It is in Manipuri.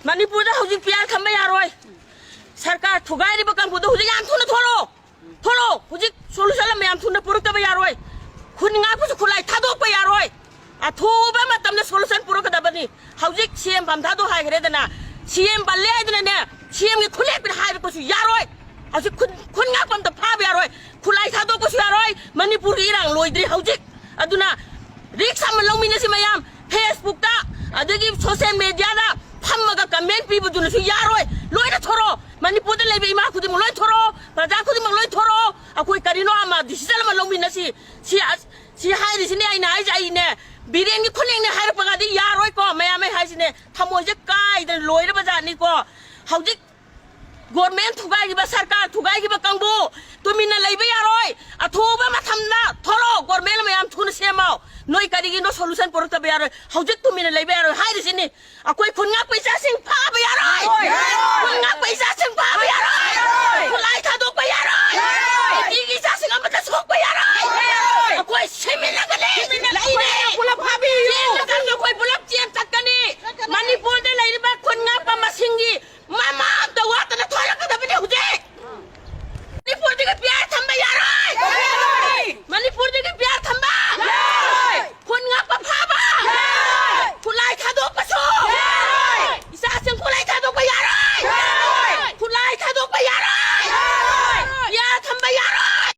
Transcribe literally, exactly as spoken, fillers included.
ꯃꯅꯤꯄꯨꯔꯗ ꯍꯧꯖꯤꯛ ꯄꯤꯌꯥꯔ ꯊꯝꯕ ꯌꯥꯔꯣꯏ꯫ ꯁꯔꯀꯥꯔ ꯊꯨꯒꯥꯏꯔꯤꯕ ꯀꯥꯡꯕꯨꯗꯣ ꯍꯧꯖꯤꯛ ꯌꯥꯝ ꯊꯨꯅ ꯊꯣꯔꯛꯑꯣ꯫ ꯊꯣꯔꯛꯑꯣ꯫ ꯍꯧꯖꯤꯛ solution ꯑꯃ ꯌꯥꯝ ꯊꯨꯅ ꯄꯨꯔꯛꯇꯕ ꯌꯥꯔꯣꯏ꯫ ꯈꯨꯟ ꯉꯥꯛꯄꯁꯨ ꯈꯨꯠꯂꯥꯏ ꯊꯥꯗꯣꯛꯄ ꯌꯥꯔꯣꯏ꯫ ꯑꯊꯨꯕ ꯃꯇꯝꯗ solution ꯄꯨꯔꯛꯀꯗꯕꯅꯤ꯫ ꯍꯧꯖꯤꯛ ꯁꯤ ꯑꯦꯝ ꯐꯝ ꯊꯥꯗꯣꯛ ꯍꯥꯏꯈ꯭ꯔꯦꯗꯅ, ꯁꯤ ꯑꯦꯝ ꯄꯜꯂꯦ ꯍꯥꯏꯗꯨꯅꯅꯦ, ꯁꯤ ꯑꯦꯝꯒꯤ ꯈꯨꯠꯂꯦꯞꯄꯤꯅ ꯍꯥꯏꯔꯛꯄꯁꯨ ꯌꯥꯔꯣꯏ꯫ ꯍꯧꯖꯤꯛ ꯈꯨꯟ, ꯈꯨꯟ ꯉꯥꯛꯄ ꯑꯝꯇ ꯐꯥꯕ ꯌꯥꯔꯣꯏ꯫ ꯈꯨꯠꯂꯥꯏ ꯊꯥꯗꯣꯛꯄꯁꯨ ꯌꯥꯔꯣꯏ꯫ ꯃꯅꯤꯄꯨꯔꯒꯤ ꯏꯔꯥꯡ ꯂꯣꯏꯗ꯭ꯔꯤ ꯍꯧꯖꯤꯛ꯫ ꯑꯗꯨꯅ risk ꯑꯃ ꯂꯧꯃꯤꯟꯅꯁꯤ ꯃꯌꯥꯝ꯫ Facebookꯇ ꯑꯗꯒꯤ social mediaꯗ ꯐꯝꯃꯒ comment ꯄꯤꯕꯗꯨꯅꯁꯨ ꯌꯥꯔꯣꯏ꯫ ꯂꯣꯏꯅ ꯊꯣꯔꯛꯑꯣ꯫ ꯃꯅꯤꯄꯨꯔꯗ ꯂꯩꯕ ꯏꯃꯥ ꯈꯨꯗꯤꯡꯃꯛ ꯂꯣꯏ ꯊꯣꯔꯛꯑꯣ꯫ ꯄ꯭ꯔꯖꯥ ꯈꯨꯗꯤꯡꯃꯛ ꯂꯣꯏ ꯊꯣꯔꯛꯑꯣ꯫ ꯑꯩꯈꯣꯏ ꯀꯔꯤꯅꯣ ꯑꯃ decision ꯑꯃ ꯂꯧꯃꯤꯟꯅꯁꯤ꯫ ꯁꯤ ꯑꯁ, ꯁꯤ ꯍꯥꯏꯔꯤꯁꯤꯅꯦ ꯑꯩꯅ ꯍꯥꯏꯁꯦ꯫ ꯑꯩꯅꯦ ꯕꯤꯔꯦꯟꯒꯤ ꯈꯨꯅꯤꯡꯅꯦ ꯍꯥꯏꯔꯛꯄꯒꯗꯤ ꯌꯥꯔꯣꯏꯀꯣ꯫ ꯃꯌꯥꯝ ꯑꯩ ꯍꯥꯏꯁꯤꯅꯦ, ꯊꯃꯣꯏꯁꯦ ꯀꯥꯏꯗꯅ ꯂꯣꯏꯔꯕ ꯖꯥꯠꯅꯤꯀꯣ꯫ ꯍꯧꯖꯤꯛ government ꯊꯨꯒꯥꯏꯈꯤꯕ, ꯁꯔꯀꯥꯔ ꯊꯨꯒꯥꯏꯈꯤꯕ ꯀꯥꯡꯕꯨ ꯇꯨꯃꯤꯟꯅ ꯂꯩꯕ ꯌꯥꯔꯣꯏ꯫ ꯑꯊꯨꯕ ꯃꯇꯝꯗ ꯊꯣꯛꯂꯛꯑꯣ꯫ Government ꯃꯌꯥꯝ ꯊꯨꯅ ꯁꯦꯝꯃꯣ꯫ ꯅꯣꯏ ꯀꯔꯤꯒꯤꯅꯣ solution ꯄꯨꯔꯛꯇꯕ ꯌꯥꯔꯣꯏ? ꯍꯧꯖꯤꯛ ꯇꯨꯃꯤꯟꯅ ꯂꯩꯕ ꯌꯥꯔꯣꯏ ꯍꯥꯏꯔꯤꯁꯤꯅꯤ꯫ ꯑꯩꯈꯣꯏ ꯈꯨꯟ ꯉꯥꯛꯄ ꯏꯆꯥꯁꯤꯡ ꯐꯥ